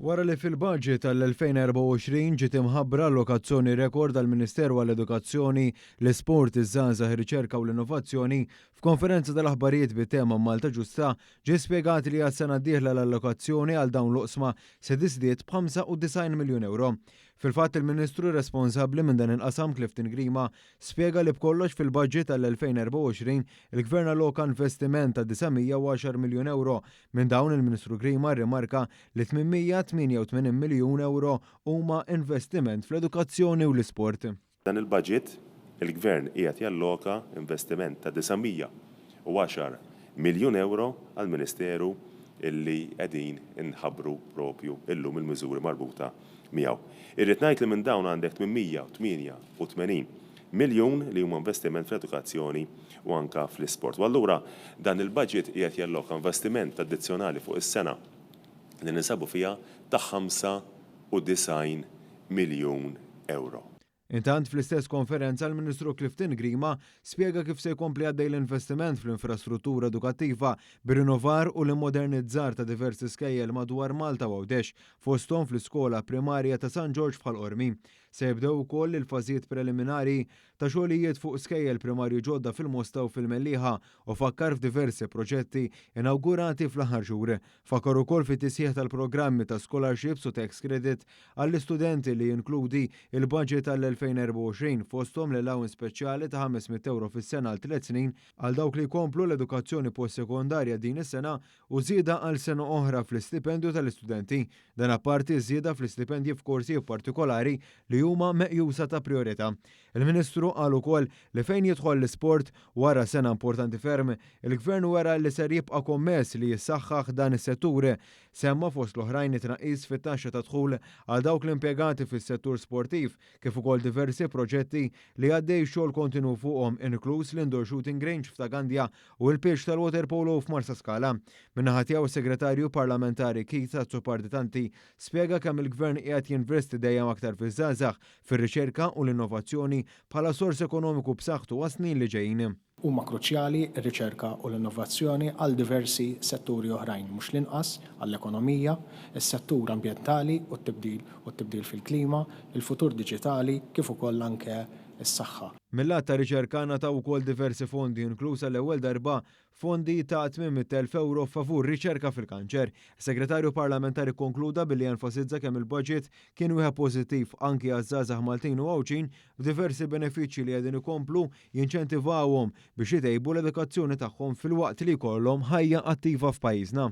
Wara li fil-budget għall-2024 ġiet imħabbra allokazzjoni rekord għall-Ministeru għall-Edukazzjoni, l-Isport, iż-Żgħażagħ, ir-Riċerka u l-Innovazzjoni, f'konferenza tal-aħbarijiet bit-tema Malta Ġusta ġie spjegat li għas-sena d-dieħla l-allokazzjoni għal dawn l-oqsma se tiżdied b'95 miljun ewro. Fil-fatt il-Ministru responsabbli minn dan il-qasam Clifton Grima spjega li b'kollox fil-budget għall-2024 il-Gvern alloka investiment ta' 910 miljun ewro. Minn dawn il-Ministru Grima rrimarka li 888 miljun ewro huma investiment fl-edukazzjoni u l-isport. Dan il-budget, il-Gvern qiegħed jalloka investiment ta' 910 miljun ewro għall-Ministeru illi qegħdin inħabbru propju illum il-miżuri marbuta miegħu. Irrid ngħid li minn dawn għandek 888 miljun li huma investiment fl-edukazzjoni u anke fl-isport. U allura dan il-budget qiegħed jalloka investiment addizzjonali fuq is-sena li ninsabu fiha ta' 95 miljun ewro. Intant fl-istess konferenza l-Ministru Clifton Grima spjega kif se jkompli għaddej l-investiment fl-infrastruttura edukattiva bir-rinnovar u l-immodernizzar ta' diversi skejjel madwar Malta u Għawdex, fosthom fl-iskola primarja ta' San Ġorġ f'Ħal Qormi. Se jibdew ukoll il-fażijiet preliminari ta' xogħlijiet fuq skejjel primarji ġodda fil-Mosta u fil-Mellieħa u fakkar f'diversi proġetti inawgurati fl-aħħar xhur. Fakkar ukoll fit-tisħiħ tal-programmi ta' scholarships u tax credit għall-istudenti li jinkludi il-budget għall-2024 fosthom l-allowance speċjali ta' 500 ewro fis-sena għal 3 snin għal dawk li jkomplu l-edukazzjoni postsekondarja din is-sena u żieda għal sena oħra fl-istipendju tal-istudenti. Dan apparti żieda fl-istipendji f'korsijiet partikolari li huma meqjusa ta' priorità. Il-Ministru qal ukoll li fejn jidħol l-isport wara sena importanti ferm, il-Gvern wera li ser jibqa' kommess li jissaħħaħ dan is-settur. Semma fost l-oħrajn it-tnaqqis fit-taxxa ta' dħul għal dawk l-impjegati fis-settur sportiv kif ukoll diversi proġetti li għaddej xogħol kontinu fuqhom, inkluż l-indoor shooting range f'Ta' Gandja u l-pitch tal-waterpolo f'Marsa Skala. Min-naħa tiegħu s-Segretarju Parlamentari Keith Azzopardi Tanti spjega kemm il-Gvern qiegħed jinvesti dejjem aktar fiż-żgħażagħ, fir-riċerka u l-innovazzjoni bħala sors ekonomiku b'saħħtu għas-snin li ġejjin. Huma kruċjali r-riċerka u l-innovazzjoni għal diversi setturi oħrajn, mhux l-inqas għall-ekonomija, is-settur ambjentali u t-tibdil u t-tibdil fil-klima, il-futur diġitali kif ukoll anke s-saħħa. Mil-lat ta' riċerka ngħataw ukoll diversi fondi, inkluż għall-ewwel darba fondi ta' 800,000 ewro favur riċerka fil-kanċer. Is-Segretarju Parlamentari kkonkluda billi enfasizza kemm il-budget kien wieħed pożittiv anki għaż-żgħażagħ Maltin u Għawdxin b'diversi benefiċċji li qegħdin ikomplu jinċentivawhom biex itejbu l-edukazzjoni tagħhom filwaqt li jkollhom ħajja attiva f'pajjiżna.